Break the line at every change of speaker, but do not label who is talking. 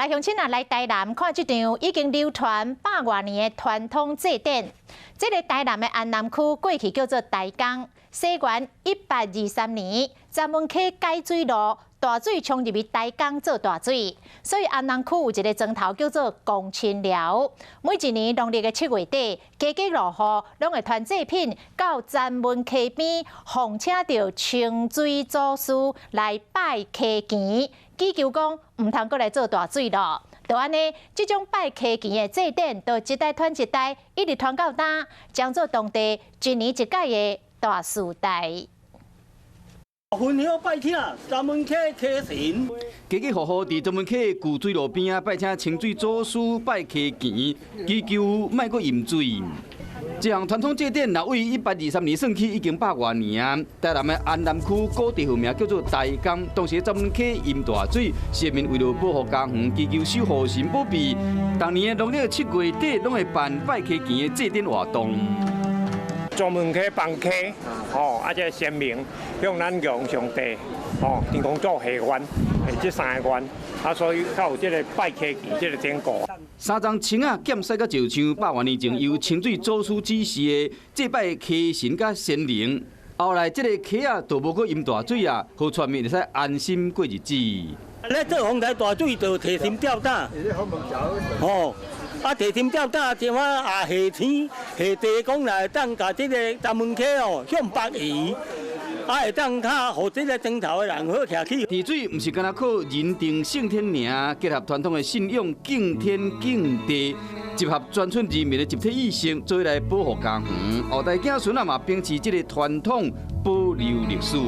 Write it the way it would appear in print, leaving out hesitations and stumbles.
來鄉親啊，來台南看這場已經流傳百外年的傳統祭典。這个台南的安南區過去叫做台江，西元123年，鄒文溪改水路，大水沖入去台江做大水，所以安南區有一个莊頭叫做公親寮。每一年農曆的7月底，家家戶戶攏會傳祭品到鄒文溪邊，奉請著清水祖師來拜溪墘，祈求講毋通閣來做大水咯。就按呢，這種拜溪墘的祭典，就一代傳一代，一直傳到今，將做當地一年一屆的大事代。
焚香拜請鄒文溪溪神，
家家戶戶佇鄒文溪舊水路邊仔拜請清水祖師拜溪墘，祈求莫閣淹水。這項傳統祭典，若為123年算起，已經百外年啊！台南的安南區古地號名叫做台江，當時鄒文溪淹大水，先民為著保護家園，祈求守護神保庇，逐年的農曆7月底，攏會辦拜溪墘的祭典活動。
鄒文溪放溪，吼，啊，這个先民向咱玉皇上帝，吼，天公祖下願，係這三個願，啊，所以才有這个拜溪墘這个典故。
三層青仔劍獅佮石像，百外年前由清水祖師指示的祭拜溪神佮先靈，後來這个溪仔就無閣淹大水啊，予村民會使安心過日子。
咧做風台大水就提心吊膽，吼，啊提心吊膽，像啊啊下天下地講來當共這个鄒文溪哦向北移，啊會當較予這个莊頭的人好徛起。
治水毋是干焦靠人定勝天爾，結合傳統的信仰敬天敬地，集合全村人民的集體意識，做來保護家園。後代子孫啊嘛秉持這个傳統，保留歷史。